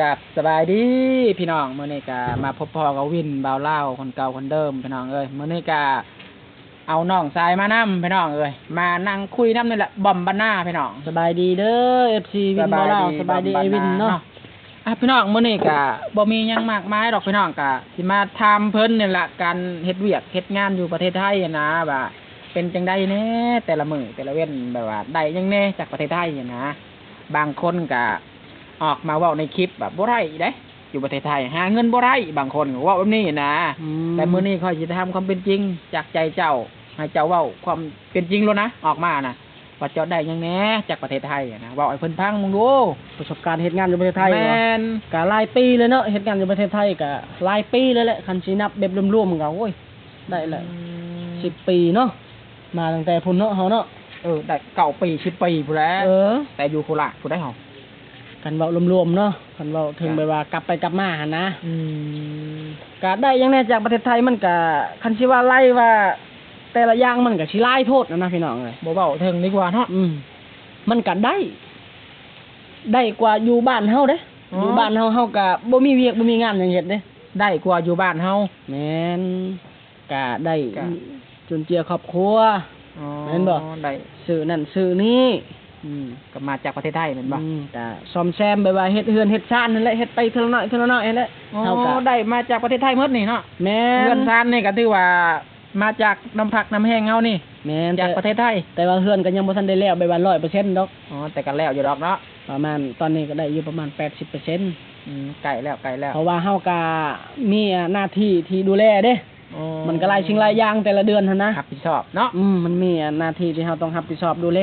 ກັບສະບາຍດີພີ່ນ້ອງ, ມື້ນີ້ກະມາພົບພໍ້ກັບວິນ ບ່າວລາວຄົນເກົ່າຄົນເດີມພີ່ນ້ອງເອີຍ. ມື້ນີ້ກະເອົານ້ອງຊາຍມານຳພີ່ນ້ອງເອີຍ, ມານັ່ງຄຸຍນຳນີ້ແຫຼະ ບອມບັນນາພີ່ນ້ອງ. ສະບາຍດີເດີ ເອັຟຊີ ວິນ ບ່າວລາວ. ສະບາຍດີອ້າຍວິນເນາະ. ອ່ະ ພີ່ນ້ອງ ມື້ນີ້ກະບໍ່ມີຫຍັງມາກມາຍດອກພີ່ນ້ອງ, ກະຊິມາຖາມເພິ່ນນີ້ລະ ການເຮັດວຽກເຮັດງານຢູ່ປະເທດໄທຫັ້ນນະ ວ່າເປັນຈັ່ງໃດແດ່ແຕ່ລະມື້ແຕ່ລະເວັນ, ແບບວ່າໄດ້ຫຍັງແດ່ຈາກປະເທດໄທຫັ້ນນະ. ບາງຄົນກະອອກມາເວົ້າໃນຄລິບວ່າບໍ່ໄດ້ເດ້ ຢູ່ປະເທດໄທຫາເງິນບໍ່ໄດ້, ບາງຄົນກໍເວົ້າແບບນີ້ນະ. ອືມ ແຕ່ມື້ນີ້ຂ້ອຍຊິຖາມຄວາມເປັນຈິງຈາກໃຈເຈົ້າ, ໃຫ້ເຈົ້າເວົ້າຄວາມເປັນຈິງໂລດນະ ອອກມານະ ວ່າເຈົ້າໄດ້ຫຍັງແດ່ຈາກປະເທດໄທນະ, ເວົ້າໃຫ້ເພິ່ນຟັງເບິ່ງດູ. ປະສົບການເຮັດງານຢູ່ປະເທດໄທ. ແມ່ນ. ກະຫຼາຍປີແລ້ວເນາະ, ເຮັດງານຢູ່ປະເທດໄທກະຫຼາຍປີແລ້ວແຫຼະ, ຄັນຊິນັບແບບລວມໆ ກະ ໂອ້ຍ ໄດ້ແຫຼະ ອືມ ສິບປີເນາະ, ມາຕັ້ງແຕ່ພຸ້ນເນາະ ເຮົາເນາະ. ເອີ ໄດ້ເກົ້າປີ ສິບປີພຸ້ນແຫຼະ. ເອີ ແຕ່ຢູ່ໂຄລາດພຸ້ນໃດເຮົາ, ຄັນເວົ້າລວມໆເນາະ, ຄັນເວົ້າເຖິງ ກະ ແບບວ່າກັບໄປກັບມາຫັ້ນນະ. ອືມ ກະໄດ້ຫຍັງແດ່ຈາກປະເທດໄທ, ມັນກະ ຄັນຊິວ່າໄລ່ວ່າແຕ່ລະຢ່າງ ມັນກະຊິຫຼາຍໂພດຫັ້ນນະ ພີ່ນ້ອງເອີຍ. ບໍ່ເວົ້າເຖິງດີກວ່າເນາະ. ອືມ ມັນກະໄດ້ ໄດ້ກວ່າຢູ່ບ້ານເຮົາເດ້. ອໍ ຢູ່ບ້ານເຮົາ ເຮົາກະບໍ່ມີວຽກບໍ່ມີງານຫຍັງເຮັດເດ້. ໄດ້ກວ່າຢູ່ບ້ານເຮົາ. ແມ່ນ. ກະໄດ້ ກະ ຈຸນເຈືອຄອບຄົວ. ອໍ ແມ່ນບໍ່? ໄດ້ ຊື້ນັ້ນຊື້ນີ້. ອືມ ກໍມາຈາກປະເທດໄທແມ່ນບໍ່? ອືມ ກະສ້ອມແຊມ ແບບວ່າເຮັດເຮືອນເຮັດຊານຫັ້ນແຫຼະ, ເຮັດໄປເທື່ອລະໜ້ອຍເທື່ອລະໜ້ອຍຫັ້ນແຫຼະ. ອໍ ເຮົາກໍໄດ້ມາຈາກປະເທດໄທໝົດນີ້ເນາະ. ແມ່ນ. ເຮືອນຊານນີ້ກໍຖືວ່າມາຈາກນ້ຳພັກນ້ຳແຮງເຮົານີ້. ແມ່ນ. ຈາກປະເທດໄທ. ແຕ່ ແຕ່ວ່າເຮືອນກໍຍັງບໍ່ທັນໄດ້ແລ້ວ ແບບວ່າຮ້ອຍເປີເຊັນດອກ. ອໍ ແຕ່ກໍແລ້ວຢູ່ດອກເນາະ. ປະມານ ຕອນນີ້ກໍໄດ້ຢູ່ປະມານແປດສິບເປີເຊັນ. ອືມ ໃກ້ແລ້ວ ໃກ້ແລ້ວ. ເພາະວ່າເຮົາກໍມີ ອາ ໜ້າທີ່ທີ່ດູແລເດ້. ອໍ ມັນກໍຫຼາຍສິ່ງຫຼາຍຢ່າງແຕ່ລະເດືອນຫັ້ນນະ ຮັບຜິດຊອບເນາະ. ອືມ ມັນມີ ອາ ໜ້າທີ່ທີ່ເຮົາຕ້ອງຮັບຜິດຊອບດູແລ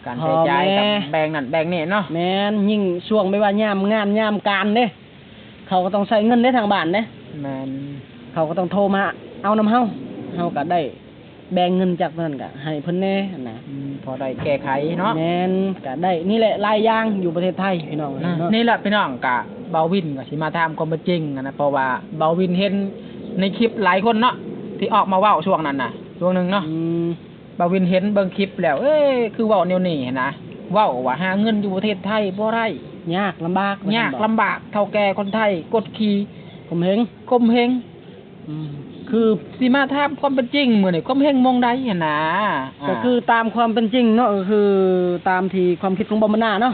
ການໃຊ້ຈ່າຍ ພໍ່ແມ່ ກັບແບ່ງນັ້ນແບ່ງນີ້ເນາະ. ແມ່ນ. ຍິ່ງຊ່ວງແບບວ່າຍາມງານຍາມການເດ້ ເຂົາກໍຕ້ອງໃຊ້ເງິນເດ້ທາງບ້ານເດ້. ແມ່ນ. ເຂົາກໍຕ້ອງໂທມາເອົານຳເຮົາ, ເຮົາກໍໄດ້ ແບ່ງເງິນຈາກຕົວນັ້ນກະໃຫ້ເພິ່ນແດ່ຫັ້ນນະ. ອືມ ພໍໄດ້ແກ້ໄຂເນາະ. ແມ່ນ. ກະໄດ້ນີ້ແຫຼະ ຫຼາຍຢ່າງຢູ່ປະເທດໄທພີ່ນ້ອງເອີຍເນາະ. ນີ້ແຫຼະພີ່ນ້ອງ ກະບ່າວວິນກໍຊິມາຖາມຄວາມເປັນຈິງຫັ້ນນະ, ເພາະວ່າບ່າວວິນເຫັນໃນຄລິບຫຼາຍຄົນເນາະ ທີ່ອອກມາເວົ້າຊ່ວງນັ້ນນະ ຊ່ວງໜຶ່ງເນາະ. ອືມ ບ່າວວິນເຫັນເບິ່ງຄລິບແລ້ວ ເອີ ຄືເວົ້າແນວນີ້ຫັ້ນນະ, ເວົ້າວ່າຫາເງິນຢູ່ປະເທດໄທບໍ່ໄດ້ ຍາກລຳບາກ ຍາກລຳບາກ, ເຖົ້າແກ່ຄົນໄທກົດຂີ່ຂົ່ມເຫງ ຂົ່ມເຫງ. ອືມ ຄືຊິມາຖາມຄວາມເປັນຈິງມື້ນີ້ ຄວາມເຮັງໝ່ອງໃດຫັ້ນນະ. ອ່າ ກໍຄືຕາມຄວາມເປັນຈິງເນາະ, ກໍຄືຕາມທີ່ຄວາມຄິດຂອງບ່າວບັນນາເນາະ,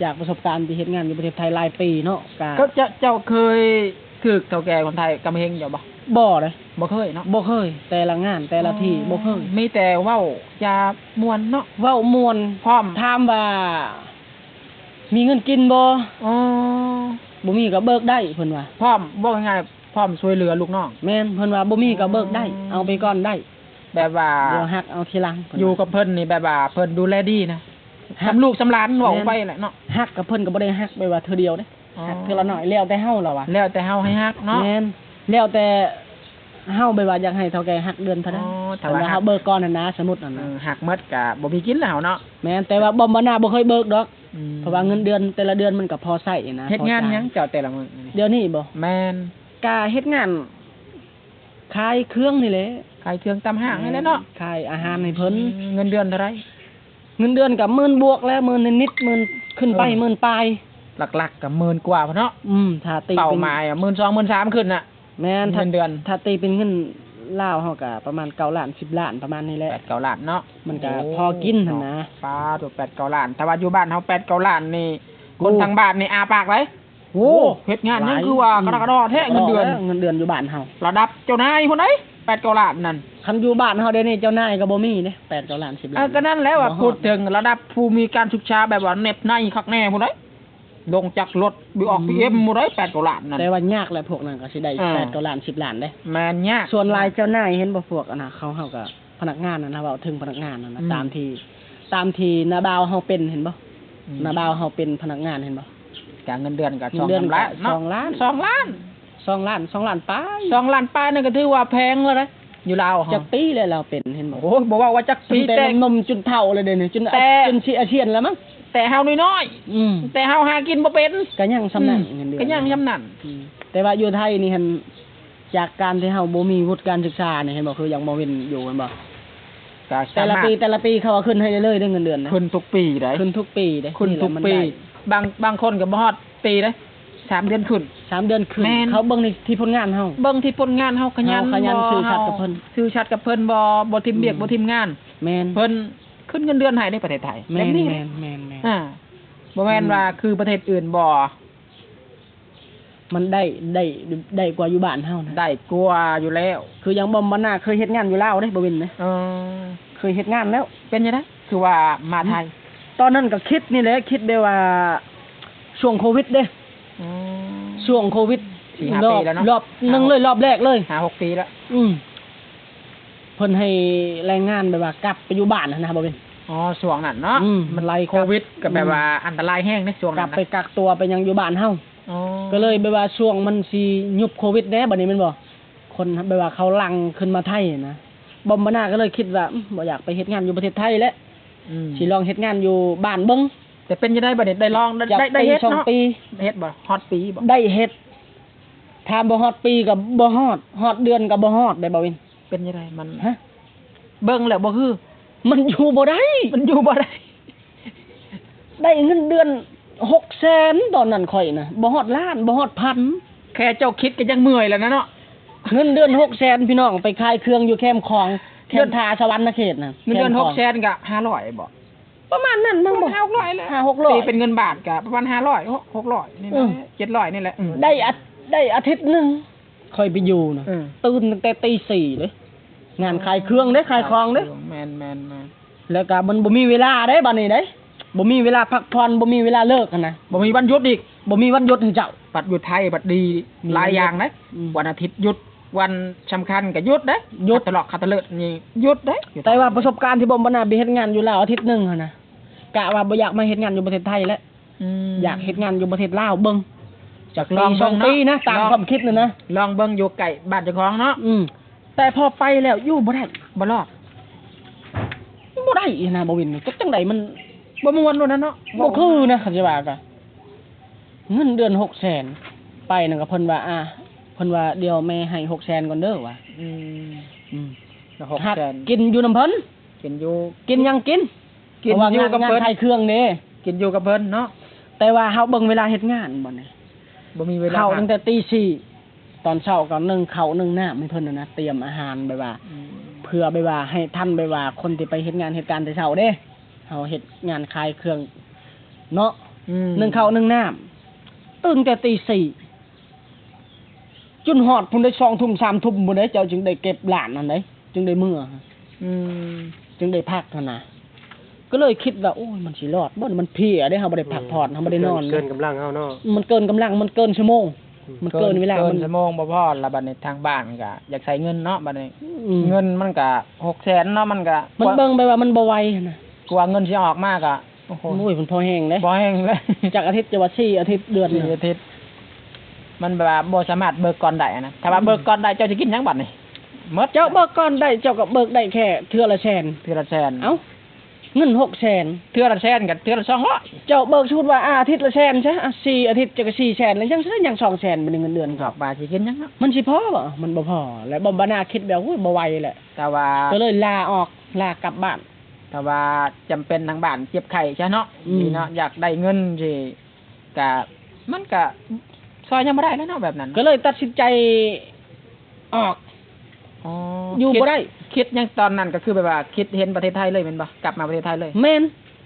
ຈາກປະສົບການທີ່ເຮັດງານຢູ່ປະເທດໄທຫຼາຍປີເນາະ. ກະ ເຈົ້າ ເຈົ້າເຄີຍຖືກເຖົ້າແກ່ຄົນໄທຂົ່ມເຫງຢູ່ບໍ່? ບໍ່ເດ້. ບໍ່ເຄີຍເນາະ? ບໍ່ເຄີຍ. ແຕ່ລະງານແຕ່ລະທີ່ ອໍ ບໍ່ເຄີຍ. ມີແຕ່ເວົ້າຈາມ່ວນເນາະ? ເວົ້າມ່ວນ ພ້ອມ ຖາມວ່າມີເງິນກິນບໍ່? ອໍ ບໍ່ມີກໍເບີກໄດ້ ເພິ່ນວ່າ. ພ້ອມ ເວົ້າງ່າຍໆ ພ້ອມຊ່ວຍເຫຼືອລູກນ້ອງ. ແມ່ນ. ເພິ່ນວ່າບໍ່ມີກໍເບີກໄດ້ ອໍ ເອົາໄປກ່ອນໄດ້ ແບບວ່າ ດຽວຫັກເອົາທີຫຼັງ. ຢູ່ກັບເພິ່ນນີ້ແບບວ່າເພິ່ນດູແລດີນະ ຮັກ ສຳລູກສຳຫຼານ ເວົ້າໄປແຫຼະເນາະ. ແມ່ນ. ຮັກກັບເພິ່ນກໍບໍ່ໄດ້ຮັກແບບວ່າເທື່ອດຽວເດ້. ອໍ ຮັກເທື່ອລະໜ້ອຍ ແລ້ວແຕ່ເຮົາລະວ່າ. ແລ້ວແຕ່ເຮົາໃຫ້ຮັກເນາະ. ແມ່ນ. ແລ້ວແຕ່ເຮົາແບບວ່າຢາກໃຫ້ເຖົ້າແກ່ຫັກເດືອນເທົ່າໃດ. ອໍ ຖ້າວ່າເຮົາເບີກກ່ອນຫັ້ນນະ ສົມມຸດຫັ້ນນະ. ເອີ ຫັກໝົດກໍບໍ່ມີກິນແລ້ວເນາະ. ແມ່ນ. ແຕ່ວ່າບ່າວບັນນາບໍ່ເຄີຍເບີກດອກ. ອືມ ເພາະວ່າເງິນເດືອນແຕ່ລະເດືອນມັນກໍພໍໃຊ້ນະ. ເຮັດງານຫຍັງເຈົ້າແຕ່ລະມື້ນີ້? ດຽວນີ້ບໍ່? ແມ່ນ. ກະເຮັດງານຂາຍເຄື່ອງນີ້ແຫຼະ. ຂາຍເຄື່ອງຕາມຫ້າງນີ້ແຫຼະເນາະ. ແມ່ນ. ຂາຍອາຫານໃຫ້ເພິ່ນ. ອືມ ເງິນເດືອນເທົ່າໃດ? ເງິນເດືອນກໍໝື່ນບວກແຫຼະ ໝື່ນນິດໆ ໝື່ນຂຶ້ນໄປ ເອີ ໝື່ນປາຍ. ຫຼັກໆກໍໝື່ນກວ່າພຸ້ນເນາະ. ອືມ ຖ້າຕີເປັນ ເປົ້າໝາຍ ໝື່ນສອງ ໝື່ນສາມຂຶ້ນນະ. ແມ່ນ. ເງິນເດືອນ ຖ້າ ຖ້າຕີເປັນເງິນລາວເຮົາກໍປະມານເກົ້າລ້ານ ສິບລ້ານ ປະມານນີ້ແຫຼະ. ແປດເກົ້າລ້ານເນາະ. ມັນກໍ ໂອ້ ພໍກິນຫັ້ນນະ. ປາດໂທ້ ແປດເກົ້າລ້ານ. ຖ້າວ່າຢູ່ບ້ານເຮົາແປດເກົ້າລ້ານນີ້ ໂອ້ ຄົນທາງບ້ານນີ້ອ້າປາກເລີຍ. ໂອ້ ເຮັດງານຫຍັງຄືວ່າກະດອກກະດໍແທ້ເງິນເດືອນ. ເງິນເດືອນຢູ່ບ້ານເຮົາ ລະດັບເຈົ້ານາຍພຸ້ນໃດ໋ ແປດເກົ້າລ້ານນັ້ນ. ຄັນຢູ່ບ້ານເຮົາດຽວນີ້ເຈົ້ານາຍກໍບໍ່ມີເດ້ ແປດເກົ້າລ້ານ ສິບລ້ານ. ເອີ ກໍນັ້ນແຫຼະວ່າ ບໍ່ຮອດ ພູດເຖິງລະດັບຜູ້ມີການສຶກສາແບບວ່າແນບໃນຄັກແນ່ພຸ້ນໃດ໋ ລົງຈາກລົດບີອອກ ອືມ ບີເອັມພຸ້ນໃດ໋ ແປດເກົ້າລ້ານນັ້ນ. ແຕ່ວ່າຍາກແຫຼະພວກນັ້ນກໍຊິໄດ້ ເອີ ແປດເກົ້າລ້ານ ສິບລ້ານເດ້. ແມ່ນຍາກ. ສ່ວນຫຼາຍເຈົ້ານາຍເຫັນບໍ່ ພວກອັນນ່າ ເຂົາ ເຮົາກໍ ພະນັກງານຫັ້ນນະ ເວົ້າເຖິງພະນັກງານຫັ້ນນະ ອືມ ຕາມທີ່ ຕາມທີ່ນ້າບ່າວເຮົາເປັນ ເຫັນບໍ່? ອືມ ນ້າບ່າວເຮົາເປັນພະນັກງານ ເຫັນບໍ່? ກະເງິນເດືອນກະ ເງິນເດືອນກະ ສອງລ້ານ ສອງລ້ານ ສອງລ້ານ ສອງລ້ານປາຍ ສອງລ້ານປາຍນັ້ນກະຖືວ່າແພງແລ້ວເດ້ ຢູ່ລາວເຮົາ. ຈັກປີແລ້ວລາວເປັນ ເຫັນບໍ່? ໂອ້ຍ ບໍ່ເວົ້າວ່າຈັກປີ ແຕ່ ແຕ່ ໜຸ່ມໆ ຈົນເຖົ້າແລ້ວເດ້ນີ້ ຈົນ ແຕ່ ຈົນຊິອາຊຽນແລ້ວມັ້ງ ແຕ່ເຮົານ້ອຍໆ ອືມ ແຕ່ເຮົາຫາກິນບໍ່ເປັນ ກະຍັງສ່ຳນັ້ນ ອືມ ເງິນເດືອນ ກະຍັງສ່ຳນັ້ນ ອືມ ແຕ່ວ່າຢູ່ໄທນີ້ຫັ້ນ ຈາກການທີ່ເຮົາບໍ່ມີວຸດການສຶກສານີ້ ເຫັນບໍ່ ຄືຍັງບໍ່ເຫັນຢູ່ ແມ່ນບໍ່? ກະ ແຕ່ລະປີ ສາມາດ ແຕ່ລະປີເຂົາກໍຂຶ້ນໃຫ້ເລື້ອຍໆເດ້ ເງິນເດືອນນະ ຂຶ້ນທຸກປີໃດ໋ ຂຶ້ນທຸກປີເດ້ ຂຶ້ນທຸກປີ ນີ້ແຫຼະມັນໄດ້ ບາງ ບາງຄົນກໍບໍ່ຮອດປີເດ້ ສາມເດືອນຂຶ້ນ ສາມເດືອນຂຶ້ນ ແມ່ນ ເຂົາເບິ່ງໃນທີ່ຜົນງານເຮົາ ເບິ່ງທີ່ຜົນງານເຮົາຂະຫຍັນ ເຮົາຂະຫຍັນ ບໍ່ ຊື່ສັດກັບເພິ່ນ ເຮົາຊື່ສັດກັບເພິ່ນບໍ່ ບໍ່ຖິ້ມວຽກ ອືມ ບໍ່ຖິ້ມງານ ແມ່ນ ເພິ່ນຂຶ້ນເງິນເດືອນໃຫ້ໃນປະເທດໄທ ແມ່ນ ແບບນີ້ ແມ່ນ ແມ່ນ ແມ່ນ ອ່າ ບໍ່ແມ່ນ ອືມ ວ່າຄືປະເທດອື່ນບໍ່ ມັນໄດ້ ໄດ້ ໄດ້ກວ່າຢູ່ບ້ານເຮົານະ ໄດ້ກວ່າຢູ່ແລ້ວ ຄືຢ່າງບອມບານາເຄີຍເຮັດງານຢູ່ລາວເດ້ ບໍ່ເປັນເດ້ ເອີ ເຄີຍເຮັດງານແລ້ວ ເປັນຈັ່ງໃດ ຄືວ່າມາໄທ ອືມ ຕອນນັ້ນກໍຄິດນີ້ແຫຼະ ຄິດແບບວ່າຊ່ວງໂຄວິດເດ້ ອືມ ຊ່ວງໂຄວິດ ສີ່ຫ້າ ລອບ ປີແລ້ວເນາະ ລອບໜຶ່ງເລີຍ ຫ້າຫົກ ລອບແລກເລີຍ ຫ້າຫົກ ປີແລ້ວ ອືມ ເພິ່ນໃຫ້ແຮງງານແບບວ່າກັບໄປຢູ່ບ້ານຫັ້ນນະ ບໍ່ເປັນ ອໍ ຊ່ວງນັ້ນເນາະ ອືມ ມັນໄລ່ກັບ ໂຄວິດກໍແບບວ່າ ອືມ ອັນຕະລາຍແຮງເດ້ຊ່ວງນັ້ນ ກັບໄປກັກຕົວໄປຫຍັງຢູ່ບ້ານເຮົາ ອໍ ກໍເລີຍແບບວ່າຊ່ວງມັນຊິຍຸບໂຄວິດແດ່ ບັດນີ້ແມ່ນບໍ່ ຄົນແບບວ່າເຂົາຫຼັ່ງຂຶ້ນມາໄທນະ ບອມບານາກໍເລີຍຄິດວ່າ ອືມ ບໍ່ຢາກໄປເຮັດງານຢູ່ປະເທດໄທແລ້ວ ອືມ ຊິລອງເຮັດງານຢູ່ບ້ານເບິ່ງ ແຕ່ເປັນຈັ່ງໃດບັດນີ້ ໄດ້ລອງ ໄດ້ ຈັກ ໄດ້ ໄດ້ເຮັດເນາະ ປີ ສອງປີ ເຮັດບໍ່ ຮອດປີບໍ່ ໄດ້ເຮັດ ຖາມວ່າຮອດປີກໍບໍ່ຮອດ ຮອດເດືອນກໍບໍ່ຮອດໄດ໋ ບ່າວວິນ ເປັນຈັ່ງໃດມັນ ຮະ ເບິ່ງແລ້ວບໍ່ຄື ມັນຢູ່ບໍ່ໄດ້ ມັນຢູ່ບໍ່ໄດ້ ໄດ້ເງິນເດືອນຫົກແສນ ຕອນນັ້ນຂ້ອຍນະ ບໍ່ຮອດລ້ານ ບໍ່ຮອດພັນ ແຄ່ເຈົ້າຄິດກໍຍັງເມື່ອຍແລ້ວນະເນາະ ເງິນເດືອນຫົກແສນ ພີ່ນ້ອງ ໄປຂາຍເຄື່ອງຢູ່ແຄມຂອງ ແຄມທ່າສະຫວັນນະເຂດນະ ເງິນເດືອນຫົກແສນກໍຫ້າຮ້ອຍບໍ່ ປະມານນັ້ນມັງບໍ່ ຫ້າຫົກຮ້ອຍແຫຼະ ຫ້າຫົກຮ້ອຍ ຕີເປັນເງິນບາດກໍປະມານຫ້າຮ້ອຍ ຫົກຮ້ອຍນີ້ແຫຼະ ເອີ ເຈັດຮ້ອຍນີ້ແຫຼະ ອືມ ໄດ້ອາ ໄດ້ອາທິດໜຶ່ງ ຂ້ອຍໄປຢູ່ນະ ເອີ ຕື່ນຕັ້ງແຕ່ຕີສີ່ເດ້ ງານຂາຍເຄື່ອງເດ້ ຂາຍຂອງເດ້ ແມ່ນໆໆ ແລ້ວກໍມັນບໍ່ມີເວລາເດ້ ບັດນີ້ເດ້ ບໍ່ມີເວລາພັກຜ່ອນ ບໍ່ມີເວລາເລີກຫັ້ນນະ ບໍ່ມີວັນຢຸດອີກ ບໍ່ມີວັນຢຸດໃຫ້ເຈົ້າ ບັດຢູ່ໄທບັດດີ ແມ່ນ ຫຼາຍຢ່າງເດ້ ອືມ ວັນອາທິດຢຸດ ວັນສຳຄັນກໍຢຸດເດ້ ຢຸດ ຄັດຕະຫຼອກຄັດຕະເລີດນີ້ຢຸດເດ້ ແຕ່ວ່າປະສົບການທີ່ບອມບານາໄປເຮັດງານຢູ່ລາວອາທິດໜຶ່ງຫັ້ນນະ ກະວ່າບໍ່ຢາກມາເຮັດງານຢູ່ປະເທດໄທແລ້ວ ອືມ ຢາກເຮັດງານຢູ່ປະເທດລາວເບິ່ງ ຈັກປີສອງປີນະ ຕາມຄວາມຄິດນະ ລອງເບິ່ງຢູ່ໃກ້ບ້ານເຈົ້າຂອງເນາະ ອືມ ແຕ່ພໍໄປແລ້ວຢູ່ບໍ່ໄດ້ ບໍ່ລອດ ບໍ່ໄດ້ນະ ບ່າວວິນ ຈັກຈັ່ງໃດມັນ ບໍ່ມ່ວນໂລດນະເນາະ ບໍ່ຄືນະ ຄັນຊິວ່າກະ ເງິນເດືອນຫົກແສນ ໄປນັ້ນກໍເພິ່ນວ່າ ອ່າ ເພິ່ນວ່າ ດຽວແມ່ໃຫ້ຫົກແສນກ່ອນເດີ ວ່າ ອືມ ອືມ ແລ້ວຫົກແສນ ຫາກກິນຢູ່ນຳເພິ່ນ ກິນຢູ່ ກິນຫຍັງກິນ ກິນຢູ່ກັບເພິ່ນ ເພາະວ່າງານຂາຍເຄື່ອງເດ້ ກິນຢູ່ກັບເພິ່ນເນາະ ແຕ່ວ່າເຮົາເບິ່ງເວລາເຮັດງານ ບັດນີ້ ບໍ່ມີເວລາ ເຂົ້າຕັ້ງແຕ່ຕີສີ່ ຕອນເຊົ້າກໍໜຶ້ງເຂົ້າໜຶ້ງນ້ຳໃຫ້ເພິ່ນນະ ຕຽມອາຫານແບບວ່າ ອືມ ເພື່ອແບບວ່າໃຫ້ທັນ ແບບວ່າຄົນທີ່ໄປເຮັດງານເຮັດການແຕ່ເຊົ້າເດ້ ເຮົາເຮັດງານຂາຍເຄື່ອງເນາະ ອືມ ໜຶ້ງເຂົ້າໜຶ້ງນ້ຳ ຕື່ນແຕ່ຕີສີ່ ຈົນຮອດພຸ້ນໄດ້ສອງທຸ່ມສາມທຸ່ມພຸ້ນເດ້ ເຈົ້າຈຶ່ງໄດ້ເກັບລ້ານຫັ້ນເດ້ ຈຶ່ງໄດ້ເມືອ ອືມ ຈຶ່ງໄດ້ພັກຫັ້ນນະ ກໍເລີຍຄິດວ່າ ໂອ້ຍ ມັນຊິລອດບໍ່ ມັນເພຍເດ້ ເຮົາບໍ່ໄດ້ພັກຜ່ອນ ອືມ ເຮົາບໍ່ໄດ້ນອນ ເກີນ ເກີນກຳລັງເຮົາເນາະ ມັນເກີນກຳລັງ ມັນເກີນຊົ່ວໂມງ ອືມ ມັນເກີນເວລາ ເກີນ ມັນ ເກີນຊົ່ວໂມງບໍ່ພໍລະ ບັດນີ້ທາງບ້ານກໍຢາກໃຊ້ເງິນເນາະ ບັດນີ້ ອືມ ເງິນມັນກໍຫົກແສນເນາະ ມັນກໍ ມັນເບິ່ງໄປວ່າມັນບໍ່ໄວຫັ້ນນະ ກວ່າເງິນຊິອອກມາກໍ ໂອ້ໂຫ ໂອ້ຍ ມັນພໍແຮງເດ້ ພໍແຮງເລີຍ ຈັກອາທິດ ຈະວ່າສີ່ອາທິດ ເດືອນໜຶ່ງ ສີ່ອາທິດ ມັນແບບວ່າບໍ່ສາມາດເບີກກ່ອນໄດ້ນະ ຖ້າວ່າ ອືມ ເບີກກ່ອນໄດ້ ເຈົ້າຊິກິນຫຍັງບັດນີ້ ໝົດ ເຈົ້າເບີກກ່ອນໄດ້ ເຈົ້າກໍເບີກໄດ້ແຄ່ເທື່ອລະແສນ ເທື່ອລະແສນ ເອົ້າ ເງິນຫົກແສນ ເທື່ອລະແສນກັບເທື່ອລະສອງຮ້ອຍ ເຈົ້າເບີກ ສົມມຸດວ່າອາທິດລະແສນຊະ ອ່ະ ສີ່ອາທິດເຈົ້າກໍສີ່ແສນ ແລ້ວຍັງ ຍັງສອງແສນ ບັດນີ້ເງິນເດືອນ ອອກມາຊິກິນຫຍັງເນາະ ມັນຊິພໍບໍ່ ມັນບໍ່ພໍ ແລ້ວບໍ່ ບໍ່ໜ້າຄິດແບບ ໂອ້ຍ ບໍ່ໄຫວແຫຼະ ແຕ່ວ່າ ກໍເລີຍລາອອກ ລາກັບບ້ານ ຖ້າວ່າຈຳເປັນທາງບ້ານເຈັບໄຂ້ຊະເນາະ ອືມ ນີ້ເນາະ ຢາກໄດ້ເງິນຊິ ກະ ມັນກະຊ່ອຍຫຍັງບໍ່ໄດ້ແລ້ວເນາະ ແບບນັ້ນ ກໍເລີຍຕັດສິນໃຈອອກ ອໍ ຢູ່ບໍ່ໄດ້ ຄິດ ຄິດຫຍັງຕອນນັ້ນ ກໍຄືແບບວ່າຄິດເຫັນປະເທດໄທເລີຍແມ່ນບໍ່? ກັບມາປະເທດໄທເລີຍ ແມ່ນ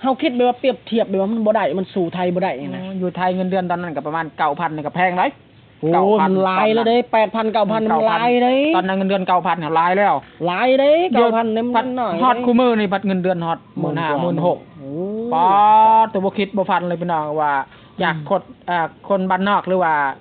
ເຮົາຄິດແບບວ່າປຽບທຽບແບບວ່າມັນບໍ່ໄດ້ ມັນສູ້ໄທບໍ່ໄດ້ນະ ອໍ ຢູ່ໄທເງິນເດືອນຕອນນັ້ນກໍປະມານເກົ້າພັນ ນີ້ກໍແພງໄດ໋ ໂອ້ຍ ເກົ້າພັນ ມັນຫຼາຍແລ້ວເດ້ ຕອນນັ້ນ ແປດພັນ ເກົ້າພັນ ມັນຫຼາຍເດ້ ຕອນນັ້ນເງິນເດືອນເກົ້າພັນ ຫຼາຍແລ້ວ ຫຼາຍເດ້ ເກົ້າພັນ ນີ້ມັນໜ້ອຍ ຮອດຄູ່ມື້ນີ້ພັດເງິນເດືອນຮອດໝື່ນຫ້າ ໝື່ນຫົກ ໂອ້ຍ ປາດ ໂຕ ບໍ່ຄິດບໍ່ຝັນເລີຍພີ່ນ້ອງ ວ່າຈາກ ອືມ ຄົນ ອ່າ ຄົນບ້ານນອກ ຫຼືວ່າ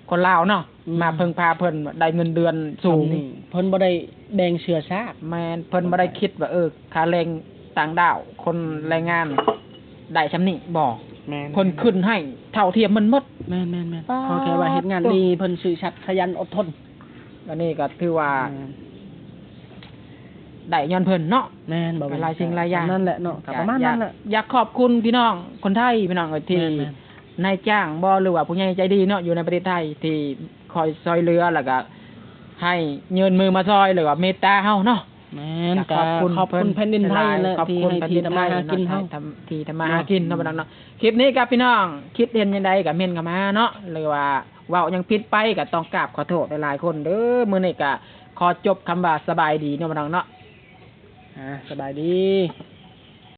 ຄົນລາວເນາະ ອືມ ມາເພິ່ງພາເພິ່ນໄດ້ເງິນເດືອນສູງ ສ່ຳນີ້ ເພິ່ນບໍ່ໄດ້ແບ່ງເຊື້ອຊາດ ແມ່ນ ເພິ່ນບໍ່ໄດ້ຄິດວ່າ ເອີ ຄ່າແຮງຕ່າງດ້າວ ຄົນແຮງງານໄດ້ສ່ຳນີ້ບໍ່ ແມ່ນ ເພິ່ນຂຶ້ນໃຫ້ເທົ່າທຽມໝົດ ແມ່ນໆໆ ຂໍແຄ່ວ່າເຮັດງານດີ ເພິ່ນຊື່ສັດຂະຫຍັນອົດທົນ ອັນນີ້ກໍຖືວ່າ ແມ່ນ ໄດ້ຍ້ອນເພິ່ນເນາະ ແມ່ນ ບໍ່ແມ່ນ ຫຼາຍສິ່ງຫຼາຍຢ່າງ ນັ້ນແຫຼະເນາະ ກໍປະມານນັ້ນແຫຼະ ຢາກຂອບຄຸນພີ່ນ້ອງຄົນໄທ ພີ່ນ້ອງເອີຍ ທີ່ ແມ່ນໆ ນາຍຈ້າງບໍ່ ຫຼືວ່າຜູ້ໃຫຍ່ໃຈດີເນາະ ຢູ່ໃນປະເທດໄທ ທີ່ຄອຍຊ່ອຍເຫຼືອ ແລ້ວກໍໃຫ້ຍື່ນມືມາຊ່ອຍ ຫຼືວ່າເມດຕາເຮົາເນາະ ແມ່ນ ກໍຂອບຄຸນ ຂອບຄຸນແຜ່ນດິນໄທ ແຫຼະ ທີ່ໃຫ້ທີ່ທຳມາຫາກິນເຮົາ ທີ່ທຳມາຫາກິນເນາະ ພີ່ນ້ອງເນາະ. ຄລິບນີ້ກໍພີ່ນ້ອງຄິດເຫັນຈັ່ງໃດກໍເມັ້ນເຂົ້າມາເນາະ ຫຼືວ່າເວົ້າຫຍັງຜິດໄປກໍຕ້ອງກາບຂໍໂທດຫຼາຍໆຄົນເດີ. ມື້ນີ້ກໍຂໍຈົບຄຳວ່າສະບາຍດີເນາະ ພີ່ນ້ອງເນາະ ອາ ສະບາຍດີ.